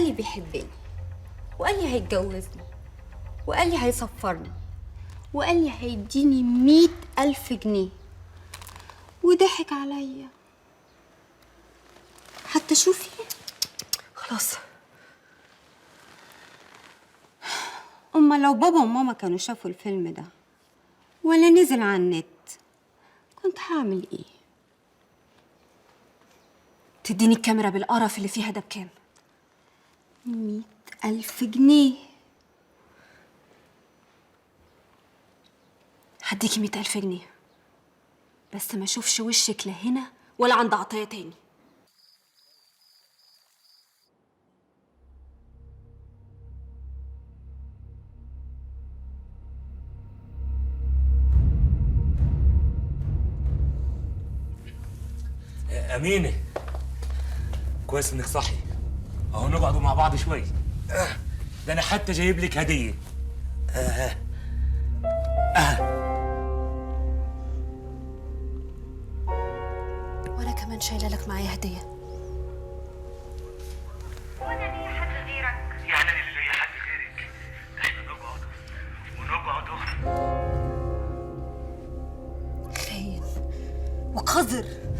قال لي بيحبني، وقال لي هيتجوزني، وقال لي هيسفرني، وقال لي هيديني 100,000 جنيه، وضحك عليا. حتى شوفي. خلاص. أما لو بابا وماما كانوا شافوا الفيلم ده ولا نزل على النت كنت هعمل ايه؟ تديني الكاميرا بالقرف اللي فيها ده بكام؟ 100,000 جنيه. هديكي 100,000 جنيه، بس ما اشوفش وشك لا هنا ولا عند عطية تاني. أمينة، كويس إنك صحي، أهو نقعدوا مع بعض شوي. ده أنا حتى جايب لك هدية. وأنا كمان شايلة لك معايا هدية. وأنا ليا حد غيرك؟ يعني أنا اللي ليا حد غيرك؟ إحنا نقعد ونقعد. خاين وقذر.